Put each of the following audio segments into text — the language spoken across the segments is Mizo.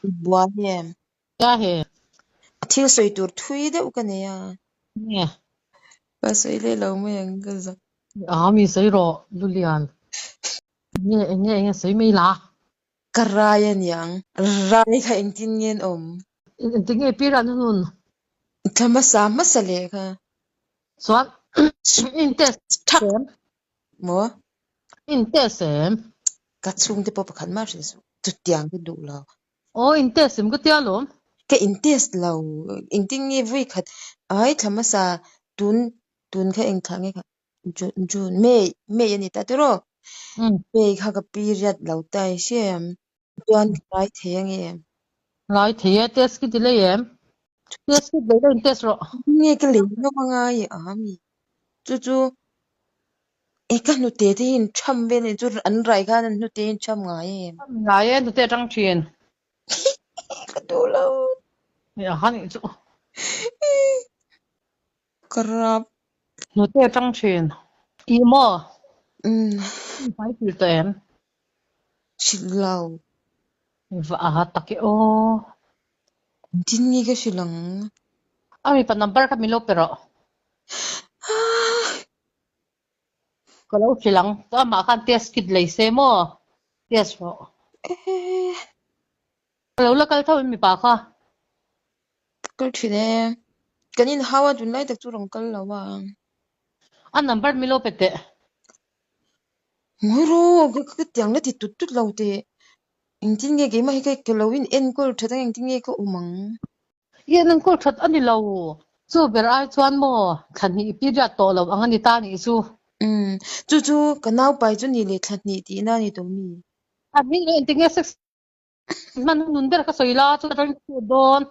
Buai em? Ka he. Thil sawi tur thui deuh ka nei a. Nge. Ka sawi leh lo mai ang ka zak. A mi sawi rawh Lulian. Nge enge enge sawi mai la. Ka rai a niang. Rai kha engtin nge an awm? Engtin nge pi ran hun? Thla hmasa hmasa leh kha. Chuan in test em? Maw? In test em? Ka chhungte pawh pakhat mah hrilh suh. Chutiang ka duh lo. Aw in test em ka tia lawm. Ka in test lo. Engtin nge vui khat ai thla hmasa tun tun kha eng thla nge kha June June May May a ni ta tiraw? May kha ka period lo ta i hria em? Chuan ka rai thei ange em? Rai thei e, test kit i lei em? Test kit lei la in test rawh. Nge ka lei ngam anga i a mi? Chu chu e ka hnute te hi in tham vel anih chu an rai khan an hnute hi in tham ngai em? Tham ngai e, hnute atang thin. Ka duh lo. Hei a han chu. Ka rap. Hnute atang thin. I maw? Umm. I hmai hrilh tawh em? Hrilh lo. Va a tak e aw. Engtin nge ka hrilh ang? A mipa number kha min lo pe rawh. Ka lo hrilh ang. Amah khan test kit lei se maw? Test rawh. Ka lo la kal tho in mipa kha. Kal thin e. Kan inhau a tunlai tak chu rawn kal lo a. A number min lo pe teh. Ngawi rawh, ka tiang la ti tut tut lo teh. Engtin nge keimah hi ka lo in enkawl that ang engtin nge ka awm ang? I en enkawl that a ni lo. Chu ber ai chuan maw thla hnih period tawh lo ang a ni ta nih chu. Umm, chu chu ka naupai chu ni leh thla hnih tihna a ni tawh mi? Thla hnih leh engtin nge sex hman nun ber ka sawi la chu ka tawng chhuah dawn.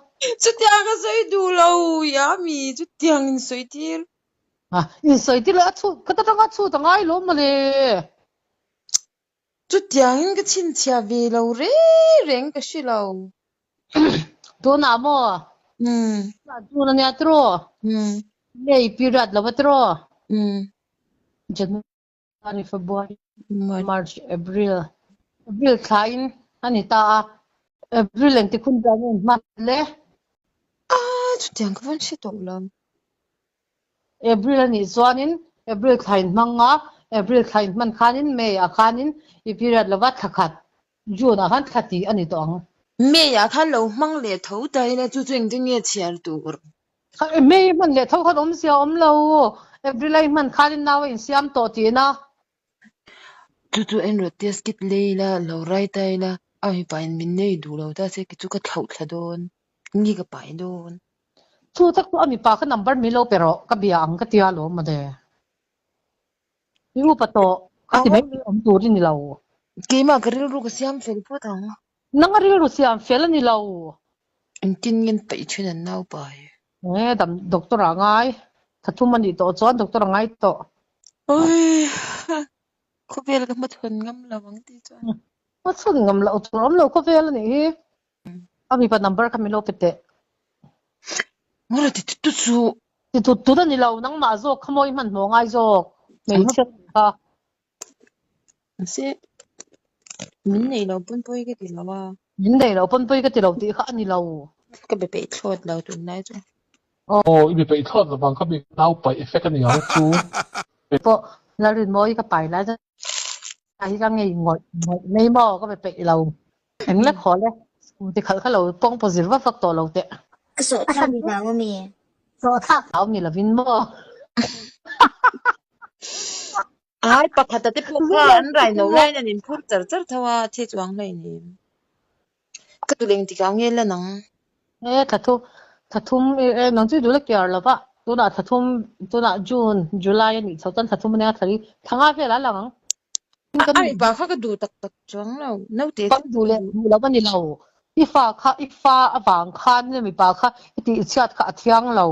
Chutiang ka sawi duh lo ya mi chutiang in sawi tir. A in sawi tir a chhut ka ta tanga chhut a ngai lo mawle. Chutiang in ka chhinchhiah ve lo reng reng ka hre lo. Tunah maw? Umm. Tunah June ania tiraw? Umm. May period lo va tiraw? Umm. January, February, March, April. April thla in a ni ta a. April engti khun dan in hman le? Ah, chutiang ka vawn hre tawh lo. April a nih chuanin April thla in hmang a, April thla in hman khanin May ah khanin i period lova thla khat, June ah khan thla tih a ni tawh ang. May ah khan lo hmang leh tho ta ila chu chu engtin nge chhiar tur? May hman leh tho khan awmzia a awm lo, April a i hman khanin nau a insiam tawh tihna. Chu chu en rawh test kit lei ila, lo rai ta ila, a mipa in min nei duh lo ta se kei chu ka thlauh thla dawn, nge ka pai dawn. Chu tak chu a mipa kha number min lo pe rawh, ka bia ang ka tia alawm mawle. I upa tawh, ka ti mai mai awm tur i ni lo. Keimah ka rilru ka siam fel phawt ang. Nang a rilru siam fel a ni lo. Engtin nge an paih thin an naupai? Nge dam doctor ah ngai. Thathum a nih tawh chuan doctor a ngai tawh. Oi khawvel ka hmachhawn ngam lo ang tih chuan. Hmachhawn ngam loh tur awm lo khawvel a nih hi. A mipa number kha min lo pe teh. Ngawra ti tut tut suh. Ti tut tut a ni lo nangmah zawk kha maw i hmanhmawh ngai zawk hmeichhia kha. Mahse min nei lo pawn pawi ka ti lo a. Min nei lo pawn pawi ka ti lo tih kha a ni lo. Ka be peih thlawt lo tunlai chu. Aw i be peih thlawt lo vang kha mi nau paih effect a ni ang chu. Pawh Lalrinmawii ka pai lai chuan hi ka ngei ngawih ngawih mai maw ka be peih lo. Eng lek haw le scooty khalh kha lo pawng pawh zir vak vak tawh lo teh. Ka sawh thlak ni lo ami? Sawh thlak hlau ni lovin maw. Ai pakhat a te pawh kha an rai no laiin an inphur char char tho a, thi chuang hlei ni. Ka duh leng tikah nge la nang? E thla thum thla thum e nang chu i duh la kiar lo va, tunah thla thum tunah June, July a nih chho chuan thla thum a nia thla hi thla nga vel ah lang ang. A mipa kha ka duh tak tak chuang lo, naute Ka duh leh duh lo a ni lo, i fa kha i fa avang khan mipa kha i tihchhiat kha a thiang lo.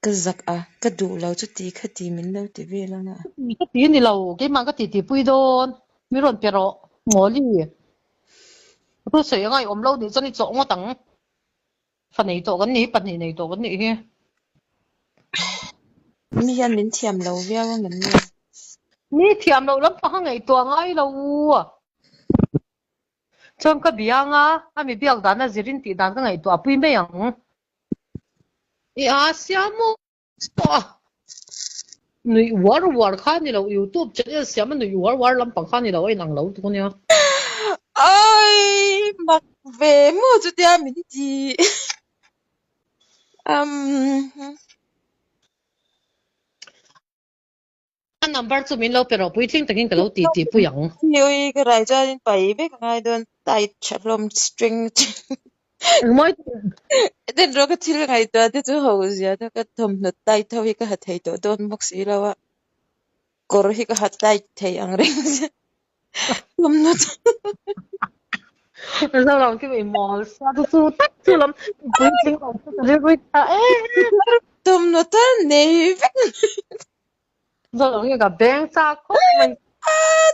Ka zak a, ka duh lo chuti khati min lo ti vel ang a. Ka ti ni lo, keimah ka titi pui dawn, mi rawn pe rawh, Ngawli. Thu sawi anga i awm lo nih chuan i chawh ngawt ang. Fa nei tawh kan ni, pahnih nei tawh kan nih hi. Mi hian min thiam lo viau ang em ni? Mi thiam loh lampang a ngaihtuah ngai lo. Chuan ka biang a, a mi biak dan a zirin tih dan ka ngaihtuah pui mai ang. I a siam maw? Nuih uar uar kha ni lo, youtube channel siam a nuih uar uar lampang kha ni lo, a inang lo tuk ania. Oi, mak ve maw chutia min ti. Um. A number chu min lo pe rawh, puitling takin ka lo ti ti pui ang. Ui ka rai chuanin pai vek a ngai dawn, tight tha hlawm string Engmawi Eden rawh ka thil ngaihtuah te chu ho zia ta ka thawmhnaw tight ho hi ka ha thei tawh dawn bawk si lo a, kawr hi ka ha tight thei ang reng sia thawmhnaw chu Zoram khi i mawl sia chu chu tak chu lam puitling lo chu ka rilru i tha em Thawmhnaw thar nei vek. Zawng hi ka beng chak khawp mai.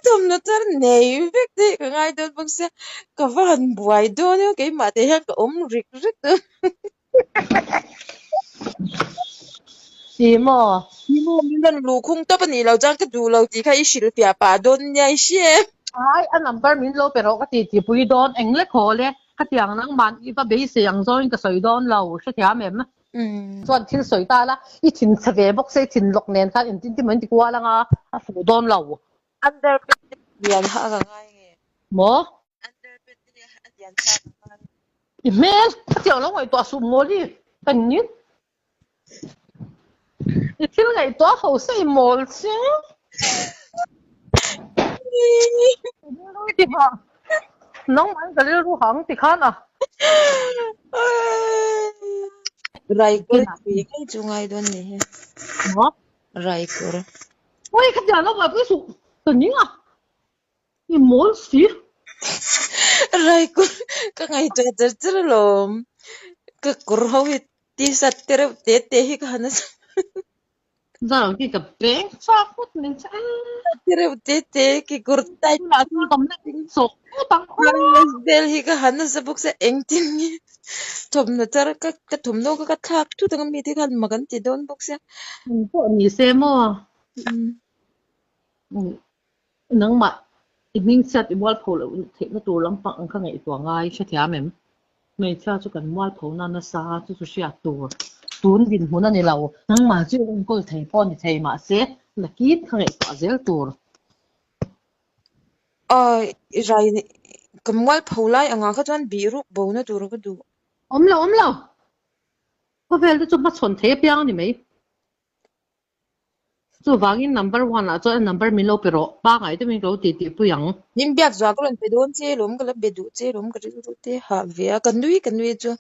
Thawmhnaw thar nei vek te hi ka ngai dawn bawk sia, ka va han buai dawn emaw keimah te hian ka awm rik rik dawn. Ti maw? Ti maw? Min rawn luh khung tawp a nih loh chuan ka duh lo tih kha i hrilhfiah pah dawn nia i hria em? Ai, a number min lo pe rawh ka ti tipui dawn, eng lek haw le, khatiang nangman i va beisei ang zawngin ka sawi dawn lo, hrethiam em? Chuan thil sawi ta la, i thin chhe ve bawk se, i thin lawk nen khan engtin tin maw in ti kual anga, a fuh dawn lo. Underpant te lian ha ka ngai nge? Maw? Underpant te a lian ha ka ngai. I hmel ka tiang lo ngaihtuah suh maw li ka ni. I thil ngaihtuah ho se i mawl che. Ti ha. Nangmah in ka rilru hang ti khan a. Raikawr tui ngei chu ngai dawn ni hi. Maw? Raikawr. Ui ka tiang lo buaipui suh ka ning a. I mawl si. Raikawr ka ngaihtuah char char alawm. Ka kawr ho hi t-shirt te reuh te te hi ka han a. Zan khi ka peng chak ngawt mai che. Te reuh te te kekawr tight Tunah chuan ka meng chawk ngawt ang aw. Vel hi ka han nasa bawk sia engtin nge thawmhnaw char ka ka thawmhnaw kha ka thlak thut ang a mite khan mak an ti dawn bawk sia. Eng pawh ni se maw? Nangmah i hmingchhiat i mualpho loh theihna tur lampang ang kha ngaihtuah ngai hrethiam em? Hmeichhia chu kan mualpho na nasa chu chu hriat tur tun dinhmun a ni lo. Nangmah chu i enkawl thei pawh a ni thei mahse nakin kha ngaihtuah zel tur. Awi rai ka mualpho lai angah kha chuan bih ruk bo na tur ka duh. Awm lo awm lo. Khawvel te chu hmachhawn thei apiang a ni mai. Chuvangin number one ah chuan a number min lo pe rawh, pangai deuhin ka lo tih tih pui ang. Min biak zuah ka rawn pe dawn che lawm, ka la be duh che lawm, ka rilru te hah ve a, ka nui ka nui chu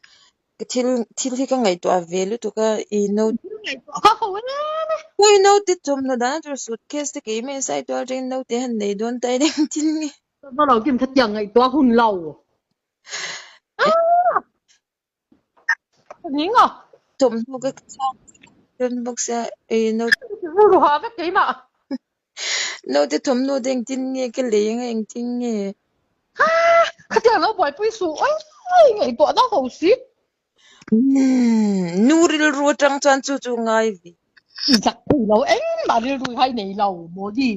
ka thil thil hi ka ngaihtuah ve lutuk a, i note Thil ngaihtuah kha ho em e. Ui note chawmhnaw dan a tur suitcase te keimah in sai tual atangin note han nei dawn ta ila engtin nge. Ka lo kim khatiang ngaihtuah hun lo. Ning a. Thawmhnaw ka thlak dawn bawk sia ei naute. Rilru ha vek keimah. Naute thawmhnaw te engtin nge ka lei anga engtin nge. Ha khatiang lo buaipui suh oi oi ngaihtuah na ho si. Nu rilru atang chuan chu chu ngai ve. Zak thei lo engmah rilru hi nei lo Modi.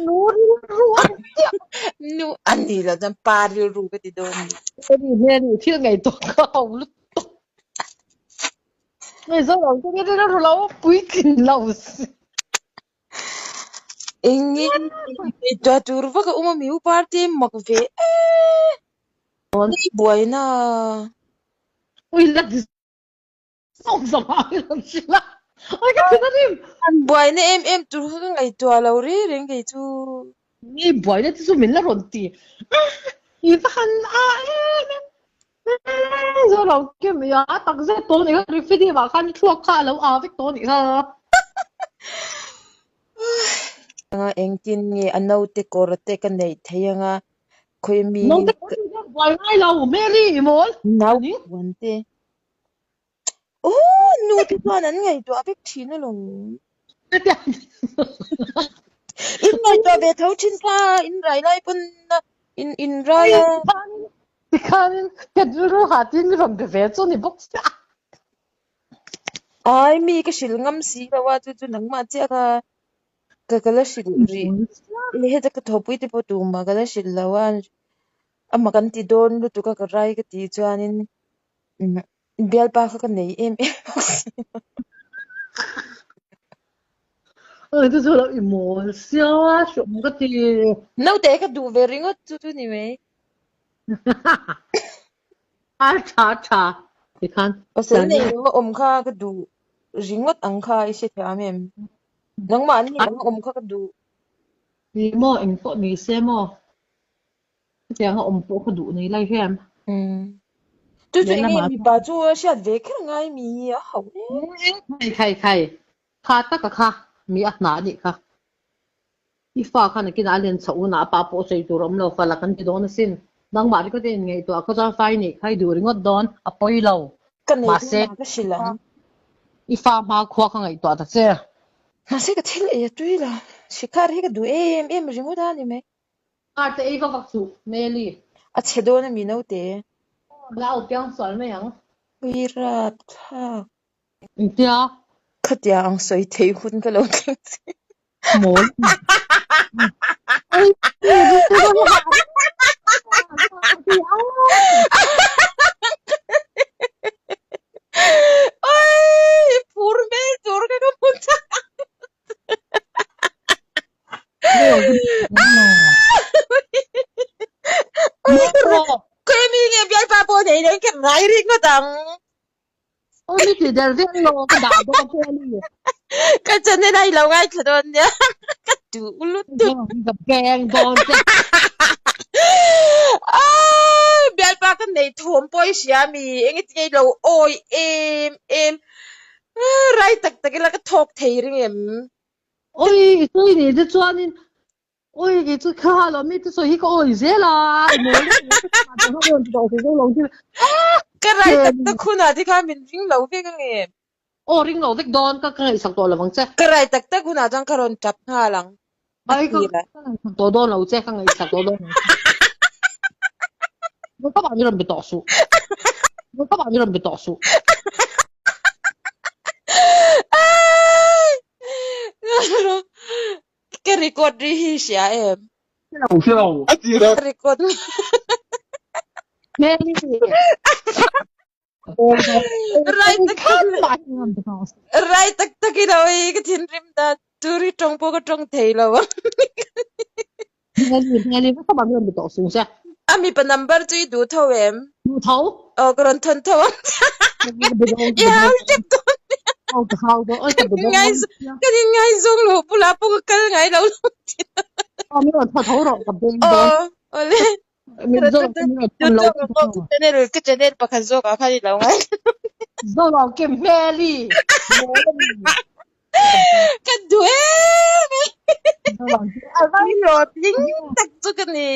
Nu rilru a ni chiah. Nu a ni lo chuan pa rilru ka ti dawn a ni. Mary Mary thil ngaihtuah ka ho lutuk. Mizo lo chu ka rilru lo puitlin lo si. Eng nge ngaihtuah tur vak a awm a mi u party mak ve e. Ni buaina. Ui la An buaina em em tur kha ka ngaihtuah lo reng reng kei chu. Mi buaina te chu min la rawn ti. I va han a em em. Zo lo kim i a tak zet tawh nih kha refidim ah khan i thluak kha a lo a vek tawh nih kha. Anga engtin nge a naute kawr te ka neih theih anga khawi mi Naute kawr ni hian buai ngai lo Mary i mawl. Nau puan te. Aw nu te chuan an ngaihtuah vek thin alawm. In ngaihtuah ve tho thin kha in rai lai pawn in in rai a. Tikhanin ka rilru ha tin mi rawn be ve chu ni bawk sia. Ai mi ka hrilh ngam si lo a chu chu nangmah chiah kha. Ka ka la hrilh rih. Heta ka thawhpui te pawh tumah ka la hrilh lo a, amah kan ti dawn lutuk a ka rai ka tih chuanin bialpa kha ka nei em em bawk si lo. Oi chu chu lo i mawl sia hreawm ka ti. Naute ka duh ve ringawt chu chu ni mai. A tha tha tikhan. Pasal nei lo a awm kha ka duh ringawt ang kha i hre thiam em? Nangmahni ang a awm kha ka duh. Ni maw eng pawh ni se maw? Hetiang a awm pawh ka duh nei lai hian. Chu chu enge mipa chu a hriat ve kher ngai mi a hauh em? Khai khai khai kha taka kha mi a hna anih kha. I fa khan nakinah a len chhoh hunah a pa pawh sawi tur a awm lo fala kan ti dawn asin. Nangmah ringawt a inngaihtuah kha chuan fa i neih kha i duh ringawt dawn a pawi lo. Ka nei Mahse dawn a ka hrilh ang. I fa hma khua kha ngaihtuah ta che. Mahse ka thil ei a tui lo. Shikhar hi ka duh em em ringawt a ni mai. Car te ei vak vak suh, Meli. A chhe dawn a mi naute. La au piang sual mai ang. Ui rap thlak. Engtia? Khatia ang sawi thei hun ka lo thleng che. Mawl. Oi, phur hmel tur ka ka hmu chak. Khawi mi nge bialpa pawh nei lo in ka rai ringawt ang. Aw mi ti der vek lo ka dah dawn che ani. Ka channel a i lo ngaithla dawn nia. Ka duh lutuk. Ka beng dawn che. Aaa bialpa ka nei thawm pawh i hria mi engati nge i lo awi em em. Rai tak tak ila ka thawk thei ring em. Oi i sawi ni te chuanin oi kei chu kha lo mi te sawi hi ka awi zel a i mawl Ka rai tak tak hunah te khan min ring lo vek ang em? Aw ring lo vek dawn ka ka ngaihsak tawh lo ang che. Ka rai tak tak hunah chuan ka rawn tap nghal ang. Ai ka ngaihsak tawh dawn lo che ka ngaihsak tawh dawn lo che. Ka mahni rawn be tawh suh. Ka mahni rawn be tawh suh. Ka record ri hi hria em? Hre lo. A ti Ka record. Hmeli. Rai tak tak rai tak tak in oi ka thinrim dan turi tawng pawh ka tawng thei lo ang. Hmeli hmeli ka mahni rawn be tawh suh che. A mipa number chu i duh tho em? Duh tho. Aw ka rawn thawn tho ang. I hau tep dawn nia. Aw ka hau dawn oi ka be dawn. Kan in ngaizawng lo bulah pawh ka kal ngai lo lo ti. Aw min rawn thaw tho rawh ka beng dawn. Aw awle. Channel ka channel pakhat zawk ah khan i lo ngai. Zo lo kim hmeli. Ka duh em. Mi hlawhtling tak chu ka ni.